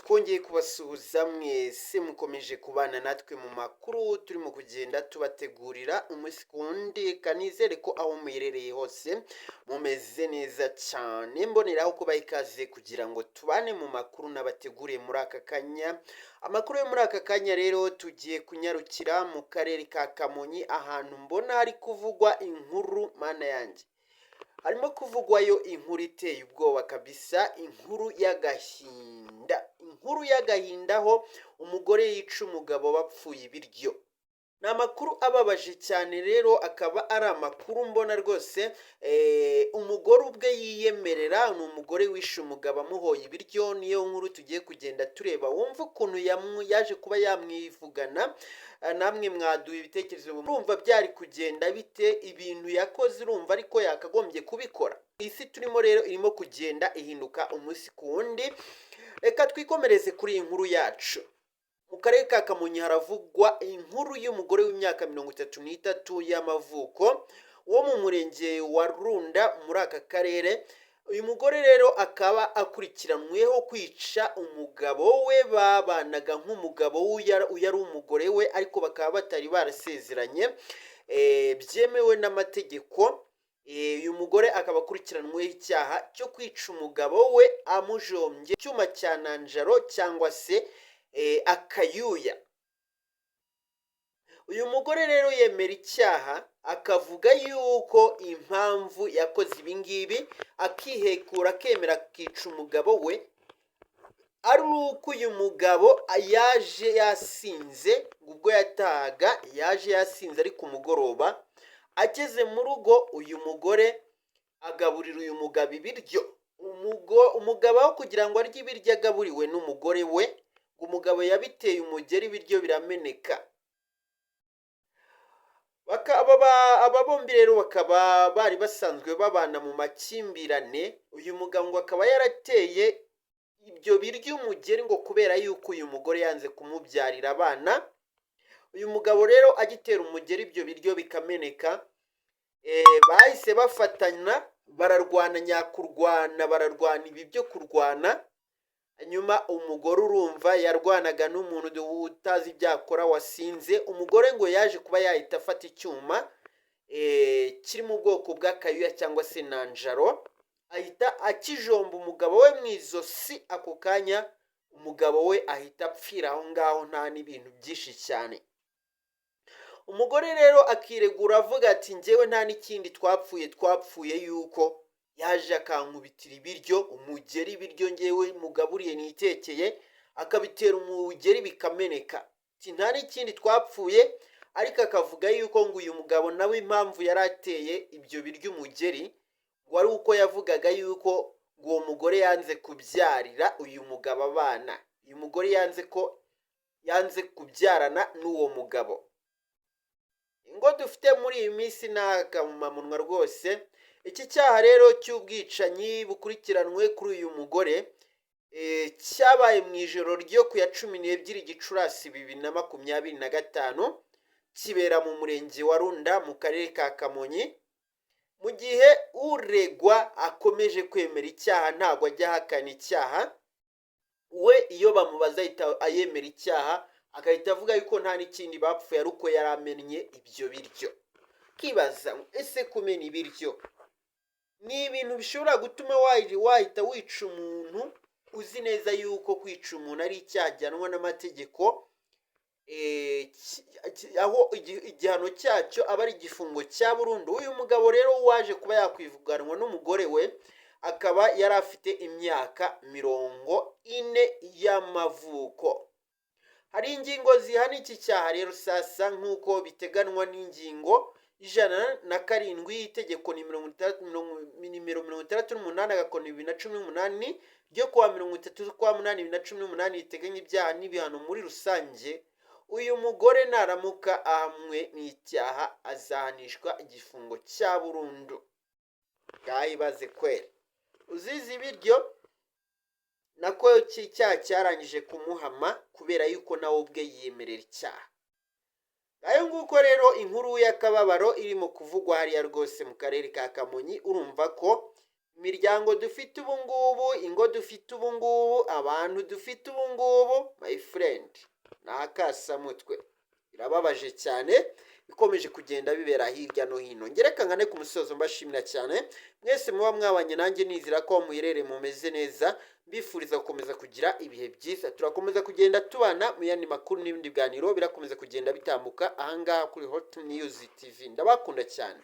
Twongeye kubasuhuza mwese mukomeje kubana natwe mu makuru turimo kugenda tubategurira umunsi ku wundi. Kanizere ko aho muherereye hose mumeze neza cyane. Mboneraho kubaha ikaze kugira ngo tubane mu makuru nabateguriye muri aka kanya. Amakuru yo muri aka kanya rero, tugiye kunyarukira mu karere ka Kamonyi, ahantu mbona hari kuvugwa inkuru. Mana yanjye, harimo kuvugwayo inkuru iteye ubwoba kabisa, inkuru y'agahinda, inkuru y'agahinda aho umugore yica umugabo bapfuye ibiryo. Ni amakuru ababaje cyane rero, akaba ari amakuru mbona rwose umugore ubwe yiyemerera. Ni umugore wishe umugabo amuhoye ibiryo. Niyo nkuru tugiye kugenda tureba, wumva ukuntu yaje kuba yamwivugana. Namwe mwaduha ibitekerezo, urumva byari kugenda bite? Ibintu yakoze urumva ariko yakagombye kubikora? Isi turimo rero irimo kugenda ihinduka umunsi ku wundi. Reka twikomereze kuri iyi nkuru yacu. Mu karere ka Kamonyi haravugwa inkuru y'umugore w'imyaka 33 y'amavuko wo mu murenge wa Runda muri aka karere. Uyu mugore rero akaba akurikiranweho kwica umugabo we babanaga nk'umugabo we, uyu ari umugore we, ariko bakaba batari barasezeranye byemewe n'amategeko. Uyu mugore akaba akurikiranweho icyaha cyo kwica umugabo we amujombye icyuma cya nanjaro cyangwa se akayuya. Uyu mugore rero yemera icyaha, akavuga yuko impamvu yakoze ibi ngibi, akihekura, akemera akica umugabo we, ari uko uyu mugabo yaje yasinze. Ubwo yatahaga yaje yasinze, ari ku mugoroba, ageze mu rugo uyu mugore agaburira uyu mugabo ibiryo. Umugabo aho kugira ngo arye ibiryo agaburiwe n'umugore we, umugabo yabiteye umugeri, ibiryo birameneka. Aba bombi rero bakaba bari basanzwe babana mu makimbirane. Uyu mugabo ngo akaba yarateye ibyo biryo umugeri ngo kubera yuko uyu mugore yanze kumubyarira abana. Uyu mugabo rero agitera umugeri ibyo biryo bikameneka, bahise bafatana bararwana nyakurwana, bararwana ibi byo kurwana. Hanyuma umugore, urumva, yarwanaga n'umuntu utazi ibyo akora wasinze. Umugore ngo yaje kuba yahita afata icyuma kiri mu bwoko bw'akayuya cyangwa se nanjaro, ahita akijomba umugabo we mu izosi. Ako kanya umugabo we ahita apfira aho ngaho, nta n'ibintu byinshi cyane. Umugore rero akiregura avuga ati: "Njyewe nta n'ikindi twapfuye, twapfuye yuko yaje akankubitira ibiryo umugeri, ibiryo ngewe mugaburiye nitekeye, akabitera umugeri bikameneka." Ati: "Nta n'ikindi twapfuye." Ariko akavuga yuko ngo uyu mugabo nawe impamvu yari ateye ibyo biryo umugeri ngo ari uko yavugaga yuko ngo uwo mugore yanze kubyarira uyu mugabo abana, uyu mugore yanze ko yanze kubyarana n'uwo mugabo. Ingo dufite muri iyi minsi ni akamumamunwa rwose. Iki cyaha rero cy'ubwicanyi bukurikiranwe kuri uyu mugore cyabaye mu ijoro ryo ku ya 12 Gicurasi 2025, kibera mu murenge wa Runda mu karere ka Kamonyi. Mu gihe uregwa akomeje kwemera icyaha, ntabwo ajya ahakana icyaha. We iyo bamubaza ahita ayemera icyaha, agahita avuga yuko nta n'ikindi bapfuye ari uko yari amennye ibyo biryo. Kibaza, ese kumena ibiryo ni ibintu bishobora gutuma wahita wica umuntu, uzi neza yuko kwica umuntu ari icyaha gihanwa n'amategeko, aho igihano cyacyo aba ari igifungo cya burundu? Uyu mugabo rero waje kuba yakwivuganwa n'umugore we akaba yari afite imyaka 40 y'amavuko. Hari ingingo zihana iki cyaha rero sasa, nk'uko biteganwa n'ingingo 107 y'itegeko nimero 68/2018 ryo kuwa 30 z'ukwa munani 2018, riteganya ibyaha n'ibihano muri rusange. Uyu mugore naramuka ahamwe n'icyaha azahanishwa igifungo cya burundu. Ngaho ibaze kweri, uzize ibiryo, nako icyaha cyarangije kumuhama kubera yuko nawe ubwe yiyemerera icyaha. Ngayo nguko rero inkuru y'akababaro irimo kuvugwa hariya rwose mu karere ka Kamonyi. Urumva ko Imiryango dufite ubu ngubu, ingo dufite ubu ngubu, abantu dufite ubu ngubu, my friend, ni akasamutwe. Birababaje cyane bikomeje kugenda bibera hirya no hino. Ngereka ngane ku musozo, mbashimira cyane mwese muba mwabanye nanjye. Nizera ko muherereye mumeze neza, mbifuriza gukomeza kugira ibihe byiza. Turakomeza kugenda tubana mu yandi makuru n'ibindi biganiro birakomeza kugenda bitambuka ahangaha kuri Hot News TV. Ndabakunda cyane.